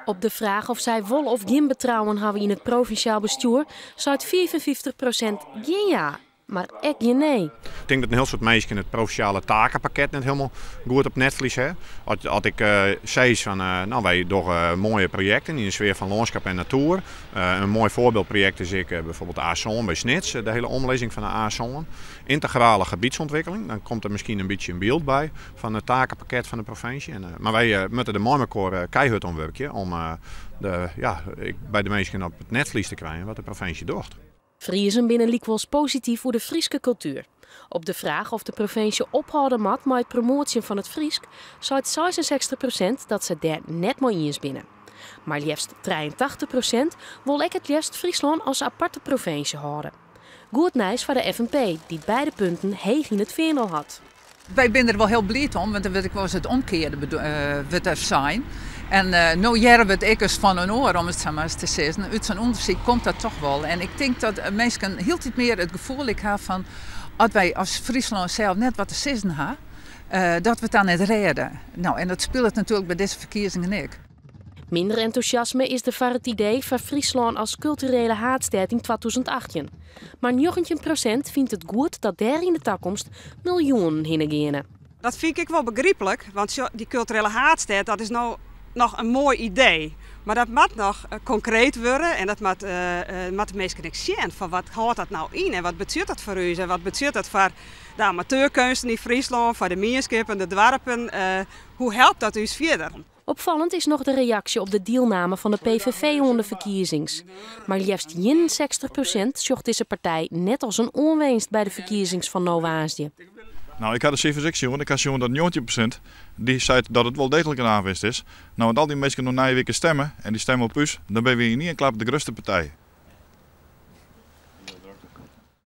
Op de fraach oft sy wol of gjin betrouwen hawwe yn it provinsjaal bestjoer, seit 55% gjin ja, mar ek gjin nee. Ik tink dat in hiel soad minsken it provinsjale takenpakket net hielendal goed op netflues ha. As ik sis fan, no, wy dogge moaie projekten yn de sfear fan lânskip en natoer. In moai foarbyldprojekt is ek byfoarbyld de A7 by Snits, de hiele omlizzing fan de A7. Yntegrale gebietsûntwikkeling, dan komt der miskien in bytsje in byld by fan it takenpakket fan de provinsje. Mar wy moatte der mei mekoar keihurd oan wurkje om de, ja, by de minsken op it netflues te krijen wat de provinsje docht. Friezen binne lykwols posityf oer de Fryske kultuer. Op de fraach oft de provinsje ophâlde moat mei it promoatsjen fan it Frysk, seit 66% dat se dêr net mei iens binne. Mar leafst 83% wol ek it leafst Fryslân as aparte provinsje hâlde. Goed nijs foar de FNP, dy't beide punten heech yn it findel hat. Wy binne der wol hiel bliid om, want dan wurdt ek wolris it omkearde wurdt der sein. En no hearre we it ek ris fan in oar, om it sa mar ris te sizzen. Ut sa'n ûndersyk komt dat toch wol. En ik tink dat minsken hieltyd mear it gefoel ek ha fan, as wy as Fryslân sels net wat te sizzen ha, dat we it dan net rêde. No, en dat spilet natuerlik by dizze ferkiezingen ek. Minder entûsjasme is der foar it idee foar Fryslân as kulturele haadstêd yn 2018. Mar 19% fynt it goed dat dêr yn de takomst miljoenen hinne geane. Dat fyn ik wol begryplik, want dy kulturele haadstêd, dat is no noch in moai idee. Mar dat moat noch konkreet wurde en dat moat de minsken ek sjen fan wat hâldt dat no yn en wat betsjut dat foar ús en wat betsjut dat foar de amateurkeunsten yn Fryslân, foar de mienskippen, de doarpen. Hoe helpt dat ús fierder? Opfallend is noch de reaksje op de dielname fan de PVV oan de ferkiezings. Mar leafst 61% sjocht dizze partij net as in oanwinst by de ferkiezings fan no woansdei. No, ik ha de sifers ek sjoen. Ik ha sjoen dat 19% dy seit dat it wol deeglik in oanwinst is. No, want al dy minsken no nije wike stemme en dy stemme op ús, dan binne wy yn ien klap de grutste partij.